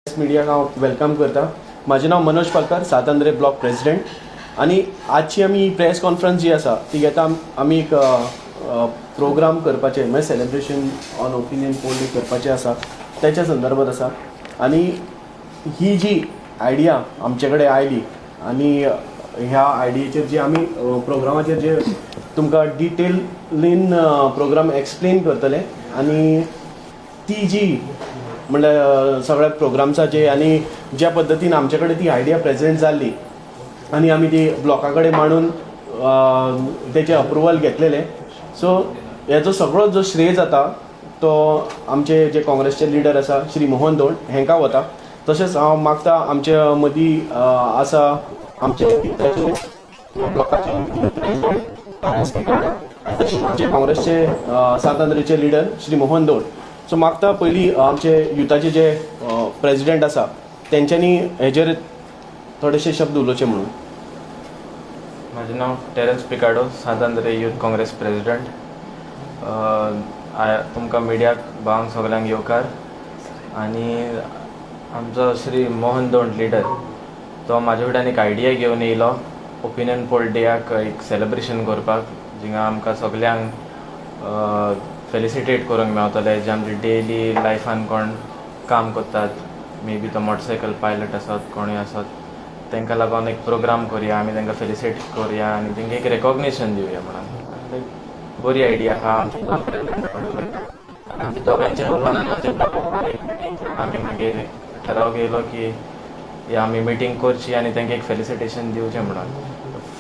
मिडियाक हांव welcome करता. म्हाजें नांव मनोज पालकार, सांत आंद्रे ब्लॉक प्रेजिडेंट. आनी आजची आमी प्रेस कॉन्फरन्स जी आसा ती घेता आमी एक प्रोग्राम करपाचे, म्हळ्यार सेलिब्रेशन ऑन ओपिनियन पोल करपाचें आसा, तेच्या संदर्भात आसा. आनी ही जी आयडिया आमचे कडेन आयली आनी ह्या आयडियेचेर जे आमी प्रोग्रामाचेर जे तुमकां डिटेलीन प्रोग्राम एक्सप्लेन करतले आनी ती जी म्हणल्यार सगळ्या प्रोग्राम्साचे आनी ज्या पद्दतीन आमचे कडेन ती आयडिया प्रेजेंट जाल्ली आनी आमी ती ब्लॉका कडेन मांडून तेचें अप्रुवल घेतलेलें. सो हेजो सगळो जो श्रेय जाता तो आमचे जे काँग्रेसचे लिडर आसा श्री मोहन धोंड हांकां वता. तशेंच हांव मागता आमचे मदीं आसा आमचे ब्लॉकाचे आमचे काँग्रेसचे सांत आंद्रेचे लिडर श्री मोहन धोंड. सो मागता पयलीं आमचे युथाचे जे प्रेजिडेंट आसा तेंच्यांनी हेजेर थोडेशे शब्द उलोवचे म्हणून. म्हाजें नांव टेरन्स पिकाडो, सांत आंद्रे युथ काँग्रेस प्रेजिडेंट. तुमकां मिडियाक भावांक सगल्यांक येवकार. आनी आमचो श्री मोहन धोंड लिडर तो म्हाजे फुड्यान एक आयडिया घेवन येयलो ओपिनियन पोल डेयाक एक सेलिब्रेशन करपाक, जिंगा आमकां सगल्यांक फेलिसिटेट करूंक मेवतले जे आमचे डेली लायफान कोण काम करतात, मे बी तो मोटरसायकल पायलट आसत, कोणूय आसत, तांकां लागून एक प्रोग्राम करुया आमी, तांकां फेलिसिटेट करुया आनी तांकां एक रेकॉग्निशन दिवया म्हणून. एक बरी आयडिया आहा. आमच्या दोगांयच्या आमी मागीर ठराव घेयलो की ही आमी मिटींग करची आनी तांकां एक फेलिसिटेशन दिवचें म्हणून.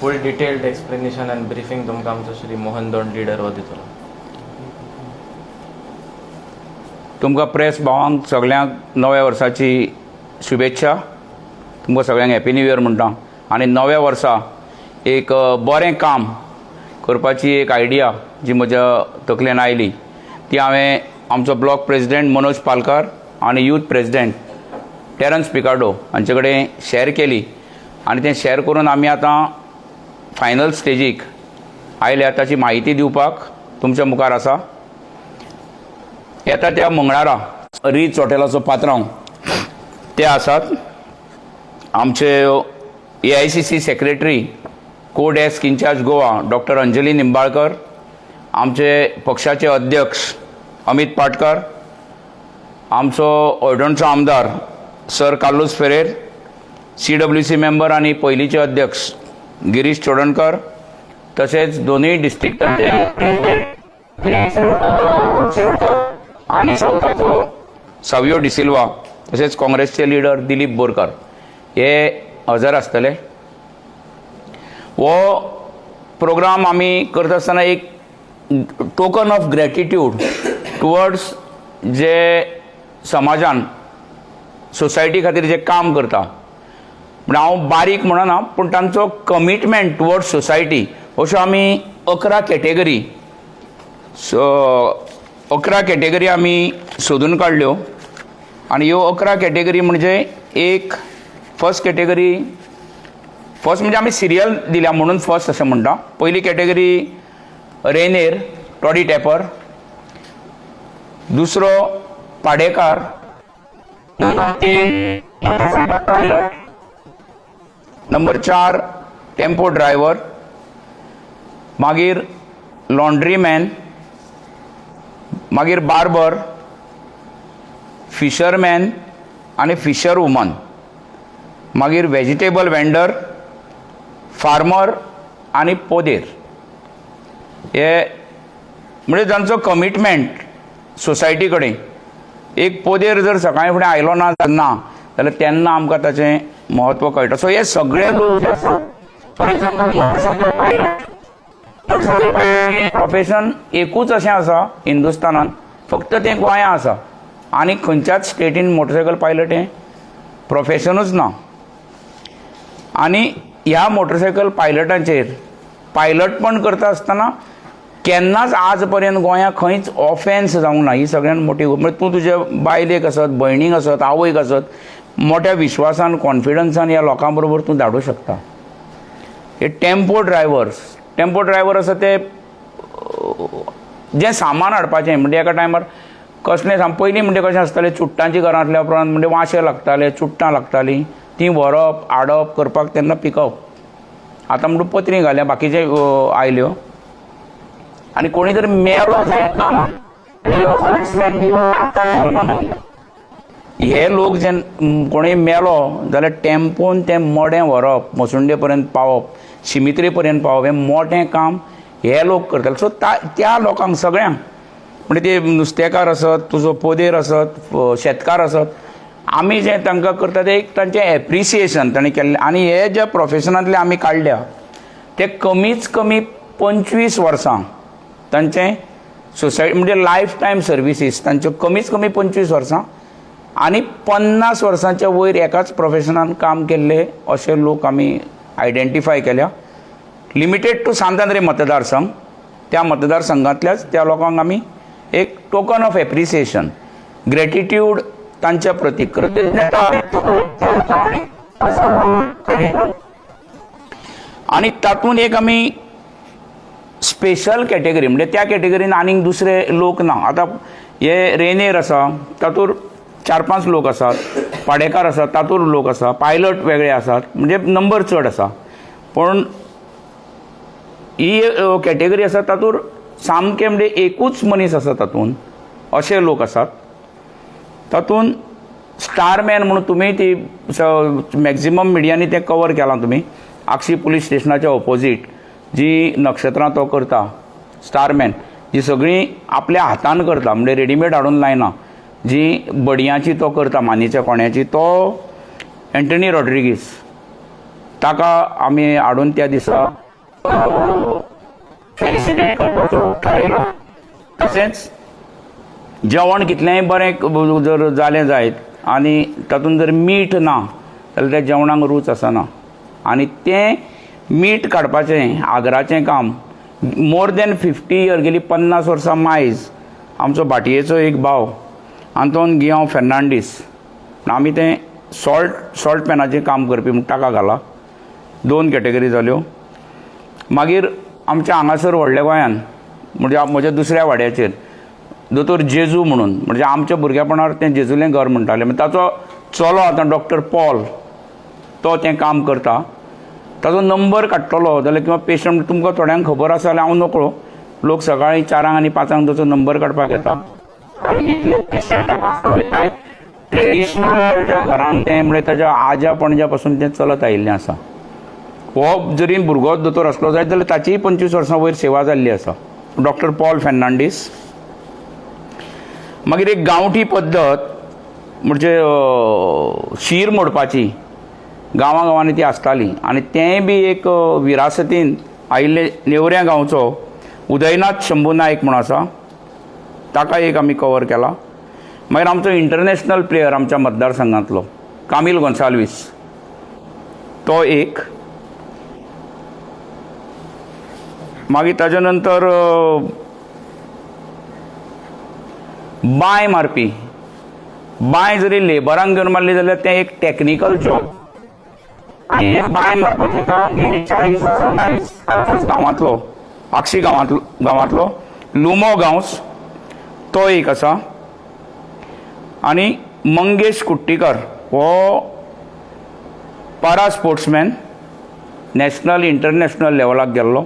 फूल डिटेल्ड एक्सप्लेनेशन आनी ब्रिफींग तुमकां आमचो श्री मोहन धोंड लिडर हो दितलो. तुमकां प्रेस भावांक सगल्यांक नव्या वर्साची शुभेच्छा. तुमकां सगळ्यांक हॅपी न्यू इयर म्हणटा. आनी नव्या वर्सा एक बरें काम करपाची एक आयडिया जी म्हज्या तकलेन आयली ती हांवें आमचो ब्लॉक प्रेजिडेंट मनोज पालकार आनी यूथ प्रेजिडेंट टेरन्स पिकाडो हांचे कडेन शॅर केली आनी तें शॅर करून आमी आतां फायनल स्टेजीक आयल्या. ताची म्हायती दिवपाक तुमच्या मुखार आसा. येता त्या मंगळारा रीच हॉटेलाचो पात्रांव ते आसात. आमचे AICC secretary co desk incharge Goa doctor Anjali Nimbalkar, आमचे पक्षाचे अध्यक्ष अमित पाटकर, आमचो हळदोणचो आमदार sir Carlos Ferreira, CWC member आनी पयलींचे अध्यक्ष गिरीश चोडणकर, तशेंच दोनूय डिस्ट्रिक्टांचे आनी सावथाचो सावियो डिसिल्वा, तशेंच काँग्रेसचे लिडर दिलीप बोरकर हे हजर आसतले. हो प्रोग्राम आमी करता आसतना एक टोकन ऑफ ग्रॅटिट्यूड टुवर्ड्स जे समाजान सोसायटी खातीर जे काम करता, म्हण हांव बारीक म्हणना, पूण तांचो कमिटमेंट टुवर्ड्स सोसायटी अश्यो आमी 11 कॅटेगरी, सो 11 कॅटेगरी आमी सोदून काडल्यो. आनी ह्यो 11 कॅटेगरी म्हणजे एक फर्स्ट कॅटेगरी, फर्स्ट म्हणजे आमी सिरियल दिल्या म्हणून फर्स्ट अशें म्हणटा. पयली कॅटेगरी रेनेर टॉडी टॅपर, दुसरो पाडेकार, नंबर 4 टेम्पो ड्रायव्हर, मागीर लॉन्ड्रीमॅन, मागीर बार्बर, फिशरमॅन आनी फिशर वुमन, मागीर व्हेजिटेबल वेंडर, फार्मर आनी पोदेर. हे म्हणजे जांचो कमिटमेंट सोसायटी कडेन. एक पोदेर जर सकाळी फुडें आयलो ना ना जाल्यार तेन्ना आमकां ताचें म्हत्व कळटा. सो हे सगळे लोक प्रोफेशन एकूच अशें आसा हिंदुस्तानान, फक्त तें गोंयां आसा आनी खंयच्याच स्टेटीन मोटरसायकल पायलट हें प्रोफेशनूच ना. आनी ह्या मोटरसायकल पायलटांचेर पायलटपण करता आसतना केन्नाच आज पर्यंत गोंयांत खंयच ऑफेन्स जावंक ना. ही सगळ्यान मोठी, म्हणजे तूं तुज्या बायलेक आसत, भयणीक आसत, आवयक आसत, मोठ्या विश्वासान कॉन्फिडन्सान ह्या लोकां बरोबर तूं धाडूं शकता. हे टेम्पो ड्रायव्हर्स, टेम्पो ड्रायव्हर आसा ते जें सामान हाडपाचें म्हणजे एका टायमार कसलें साम पयलीं म्हणजे कशें आसतालें, चुट्टांची घरां आसल्या उपरांत म्हणजे वांशे लागताले, चुट्टां लागतालीं, तीं व्हरप हाडप करपाक तेन्ना पिकअप. आतां म्हणटा पत्री घाल्या, बाकीचे आयल्यो. आनी कोणी जर मेलो हे लोक जेन्ना कोणूय मेलो जाल्यार टेम्पोन तें मडें व्हरप, मसुंडे पर्यंत पावप, शिमित्री पर्यंत पावप, हें मोटें काम हे लोक करताले. सो त्या लोकांक सगळ्यांक म्हणजे ते नुस्तेकार आसत, तुजो पोदेर आसत, शेतकार आसत, आमी जें तांकां करता तें एक तांचें एप्रिसिएशन तांणी केल्लें. आनी हे जे प्रोफेशनांतले आमी काडल्या ते कमीच कमी 25 वर्सां तांचें सोसायटी म्हणजे लायफ टायम सर्विसीस तांच्यो कमीच कमी 25 वर्सां आनी 50 वर्सांच्या वयर एकाच प्रोफेशनान काम केल्ले अशे लोक आमी आयडेंटिफाय केल्या. लिमिटेड टू सांत आंद्रे मतदारसंघ, त्या मतदारसंघांतल्याच त्या लोकांक आमी एक टोकन ऑफ एप्रिसिएशन, ग्रेटिट्यूड तांच्या प्रती कृतज्ञता. आनी तातूंत एक आमी स्पेशल कॅटेगरी म्हणजे त्या कॅटेगरीन आनीक दुसरे लोक ना. आतां हे रेनेर आसा तातूंत 4-5 लोक आसात, पाडेकार आसात तातूंत लोक आसा, पायलट वेगळे आसात, म्हणजे नंबर चड आसा. पूण ही कॅटेगरी आसा तातूंत सामकें म्हणजे एकूच मनीस आसा तातूंत अशे लोक आसात. तातूंत स्टारमॅन म्हणून तुमी ती मॅक्झिमम मिडियांनी तें कवर केलां तुमी. आक्षी पुलीस स्टेशनाच्या ऑपोजीट जी नक्षत्रां तो करता स्टारमॅन, जी सगळीं आपल्या हातान करता, म्हणजे रेडीमेड हाडून लायना, जी बडयांची तो करता मानीच्या कोण्याची, तो एंटनी रॉड्रिगीस, ताका आमी हाडून त्या दिसा फेलिसिटेट करपाचो थारायलो. तशेंच जेवण कितलेंय बरें जर जालें जायत आनी तातूंत जर मीठ ना जाल्यार त्या जेवणाक रूच आसना. आनी तें मीठ काडपाचें आगराचें काम मोर दॅन 50 इयर, गेली 50 वर्सां मायज आमचो भाटयेचो एक भाव आंतोन गियांव फेर्नांडीस, आमी तें सॉल्ट पॅनाचें काम करपी म्हूण ताका घाला. 2 कॅटेगरी जाल्यो. मागीर आमच्या हांगासर व्हडल्या गोंयान म्हणजे म्हज्या दुसऱ्या वाड्याचेर दोतोर जेजू म्हणून, म्हणजे आमच्या भुरगेपणार तें जेजूलें घर म्हणटालें, ताचो चलो आतां डॉक्टर पॉल, तो तें काम करता. ताचो नंबर काडटलो जाल्यार किंवा पेशंट तुमकां थोड्यांक खबर आसा जाल्यार हांव नकळो, लोक सकाळीं 4 आनी 5 ताचो नंबर काडपाक येता. ट्रेडिशनल घरान तें म्हणजे ताच्या आज्या पणज्या पासून तें चलत आयिल्लें आसा. हो जरी भुरगो दोतोर आसलो जायत जाल्यार ताचीय 25 वर्सां वयर सेवा जाल्ली आसा, डॉक्टर पॉल फेर्नांडीस. मागीर एक गांवठी पद्दत म्हणजे शीर मोडपाची गांवां गांवांनी ती आसताली आनी तेंय बी एक विरासतीन आयिल्ले नेवऱ्या गांवचो उदयनाथ शंभू नायक म्हूण आसा, ताका एक आमी कवर केला. मागीर आमचो इंटरनॅशनल प्लेयर आमच्या मतदारसंघांतलो कामील गोन्साल्वीस, तो एक. मागीर ताच्या नंतर बांय मारपी, बांय जरी लेबरांक घेवन मारली जाल्यार तें एक टॅक्निकल जॉब. बांय मारपाचें काम गांवांतलो आक्षी गांवांतलो लुमो गांवस, तो एक आसा. आनी मंगेश कुट्टीकर हो para sportsman, national international लेवलाक गेल्लो,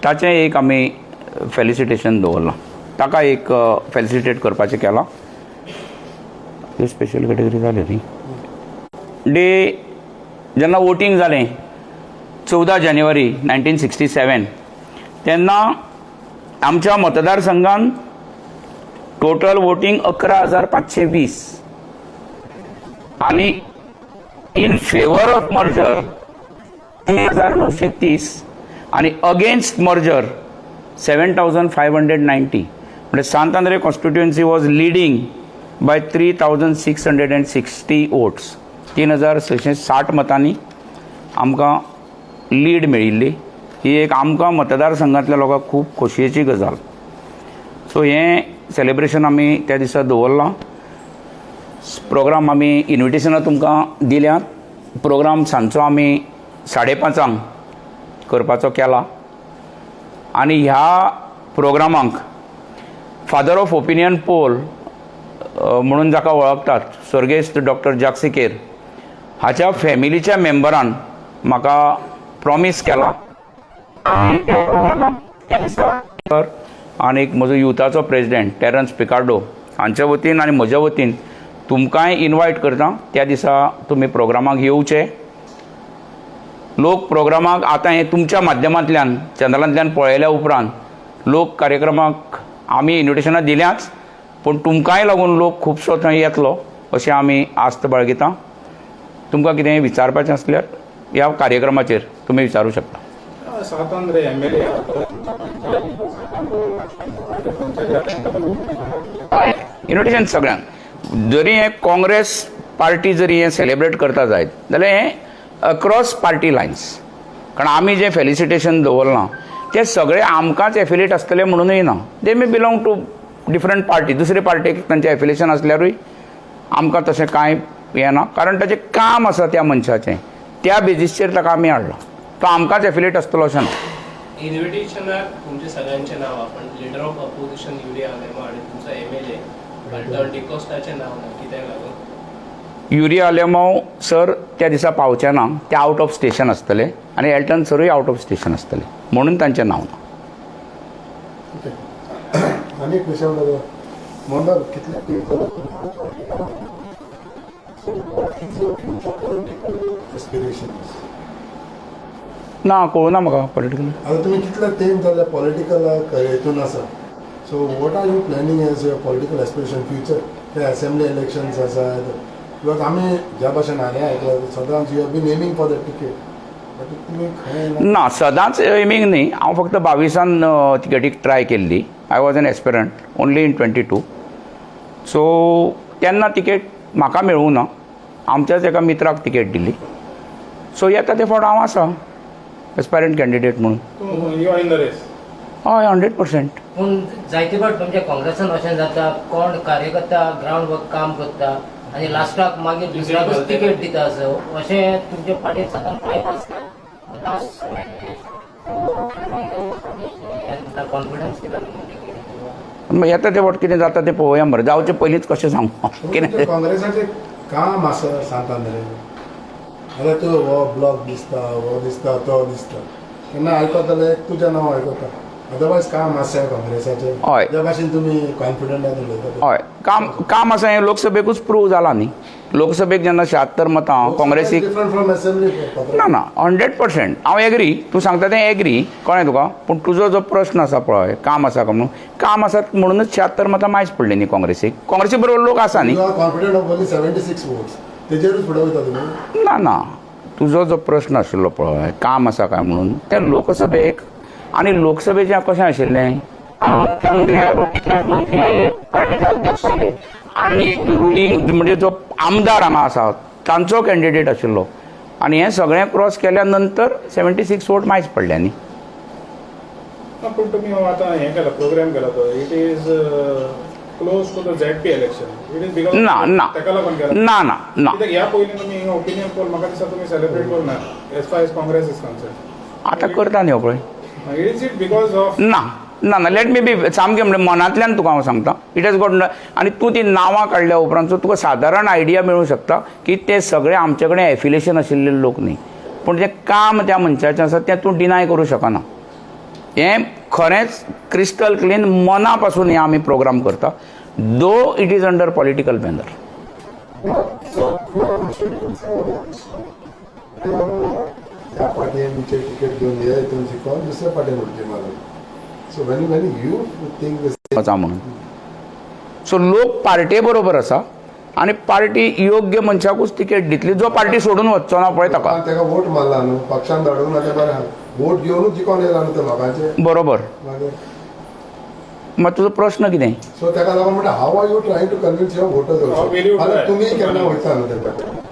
ताचें एक आमी फेलिसिटेशन दवरलां, ताका एक फेलिसिटेट करपाचें केलां. ह्यो स्पेशल कॅटेगरी जाल्यो न्ही. डे जेन्ना वोटींग जालें 14 जानेवारी 1967 तेन्ना आमच्या मतदारसंघान टोटल वोटींग 11,520 आनी इन फेवर ऑफ मर्जर 3,930 आनी अगेन्स्ट मर्जर 7,590. म्हणजे Sant Andre constituency was leading by 3,660 votes. 3,660 मतांनी आमकां लीड मेळिल्ली. ही एक आमकां मतदारसंघांतल्या लोकांक खूब खोशयेची गजाल. सो हें सेलिब्रेशन आमी त्या दिसा दवरलां. प्रोग्राम आमी इन्विटेशनां तुमकां दिल्यात. प्रोग्राम सांजचो आमी 5:30 करपाचो केला आनी ह्या प्रोग्रामाक फादर ऑफ ओपिनियन पोल म्हणून जाका वळखतात, स्वर्गेस्त डॉक्टर जाक सिकेर हाच्या फॅमिलीच्या मेंबरान म्हाका प्रॉमीस केला आनी म्हजो युथाचो प्रेजिडेंट टेरन्स पिकार्डो हांच्या वतीन आनी म्हज्या वतीन तुमकांय इनवायट करता. त्या दिसा तुमी प्रोग्रामाक येवचे. लोक प्रोग्रामाक आतां हें तुमच्या माध्यमांतल्यान, चॅनलांतल्यान पळयल्या उपरांत लोक कार्यक्रमाक, आमी इन्विटेशनां दिल्याच, पूण तुमकांय लागून लोक खुबसो थंय येतलो अशें आमी आस्त बाळगिता. तुमकां कितेंय विचारपाचें आसल्यार ह्या कार्यक्रमाचेर तुमी विचारूं शकता. सांत आंद्रे एमएलए. इन्विटेशन सगळ्यांक. जरी हें काँग्रेस पार्टी जरी हें सेलिब्रेट करता जायत जाल्यार हें अक्रॉस पार्टी लायन्स, कारण आमी जें फेलिसिटेशन दवरलां तें सगळे आमकांच एफिलिएट आसतले म्हणूनय ना. They may belong to different party. दुसरे पार्टीक तांचें एफिलिएशन आसल्यारूय आमकां तशें कांय हें ना, कारण ताचें काम आसा त्या मनशाचें, त्या बेजीसचेर ताका आमी हाडला. तो आमकांच एफिलिएट आसतलो अशें ना. इन्व्हिटेशनाक तुमचे सगळ्यांचे नाव, आपण leader of opposition Yuri Alemao आणि तुमचा एमएलए एल्टन डिकोस्टाचें नाव ना, कित्याक लागून? युरी आलेमाव सर त्या दिसा पावचे ना, ते आवट ऑफ स्टेशन आसतले आनी एल्टन सरूय आवट ऑफ स्टेशन आसतले, म्हणून तांचें नांव ना. आनी एक क्वेश्चन दादा, मोहन, कितले एस्पिरेशन? ना, कळूना म्हाका पॉलिटिकल. आता तुमी कितले तेंप जाले पॉलिटिकल हितून आसा, so what are you planning as your political aspiration future? ते असेंब्ली इलेक्शन्स आसा, because आमी ज्या भाशेन हांवें आयकलां, सदांच you have been aiming for the ticket, but तुमी खंय ना. ना, सदांच एमींग न्ही. हांव फक्त 22आन तिकेटीक ट्राय केल्ली. I was an aspirant only in 22, so तेन्ना तिकेट म्हाका मेळूं ना, आमच्याच एका मित्राक तिकेट दिली. सो येता ते फावट हांव आसा एस्पायरंट कॅन्डिडेट म्हणून. You are in the race? हय, 100%. पूण जायते फावट तुमच्या काँग्रेसान अशें जाता, कोण कार्यकर्ता ग्रावंड वर्क काम करता आनी लास्टाक मागीर दुसऱ्याकूच तिकेट दिता असो, अशें तुमच्या पार्टीत सदांच पळयत आसता. कॉन्फिडन्स मग येता ते फावट कितें जाता तें पळोवया मरे. जावचे पयलींच कशें सांगू कितें? काँग्रेसाचें काम आसा सांत आंद्रे, जाल्यार तूं हो ब्लॉक दिसता, हो दिसता, तो दिसता, तेन्ना आयकता जाल्यार एक तुजें नांव आयकता, अदरवायज काम आसा काँग्रेसाचें? हय. ज्या भाशेन तुमी कॉन्फिडंटान उलयता. हय, काम काम आसा हें लोकसभेकूच प्रूव जालां न्ही. लोकसभेक जेन्ना 76 मतां काँग्रेसीक डिफरंट फ्रॉम असेंब्ली. ना ना, 100% हांव एग्री, तूं सांगता तें एग्री, कळ्ळें तुका? पूण तुजो जो प्रश्न आसा पळय, काम आसा काय म्हणून, काम आसा म्हणूनच 76 मतां मायज पडली न्ही काँग्रेसीक. काँग्रेसी बरोबर लोक आसा न्ही. You are confident of only 76 votes, तेजेरूच फुडें वयता तुमी? ना ना, तुजो जो प्रश्न आशिल्लो पळय, काम आसा काय म्हणून, ते लोकसभेक आनी लोकसभेचें कशें आशिल्लें आनी रुलींग म्हणजे जो आमदार हांगा आसा तांचो कॅन्डिडेट आशिल्लो आनी हें सगळें क्रॉस केल्या नंतर 76 वोट मायज पडले न्ही. ना, पूण तुमी हो आतां हें केला, प्रोग्राम केला तो it is close to the ZP election, it is because ना ना. ताका लागून केला? ना ना ना. कित्याक ह्या पयलीं तुमी ओपिनियन पोल म्हाका दिसता तुमी सेलिब्रेट करूं ना as far as Congress is concern. आतां करता न्ही हो पळय. Is it because of ना ना ना, let me बी सामकें म्हणजे मनांतल्यान तुका हांव सांगता, it has got आनी तूं ती नांवां काडल्या उपरांत सो तुका सादारण आयडिया मेळूं शकता की ते सगळे आमचे कडेन एफिलिएशन आशिल्ले लोक न्ही, पूण जें काम त्या मनशाचें आसा तें तूं डिनाय करूं शकना. हें खरेंच क्रिस्टल क्लीन मना पासून हें आमी प्रोग्राम करता, though it is under political banner. ह्या पार्टीचे तिकेट घेवन हे हितून शिकोवन दुसऱ्या पार्टीन उडकी मारली, so when you think this वचा म्हणून, सो लोक पार्टे बरोबर आसा आनी पार्टी योग्य मनशाकूच तिकेट दितली, जो पार्टी सोडून वचचो ना पळय ताका. ताका वोट मारला न्हू, पक्षान धाडूंक ना, तें बरें आहा. वोट घेवनूच जिखोन येयला न्हू ते लोकांचे. बरोबर. मागीर मागीर तुजो प्रश्न कितें? सो ताका लागून म्हणटा, how are you trying to convince your voters? How will you try? तुमी केन्ना वयता न्हू तेंच्या कडेन?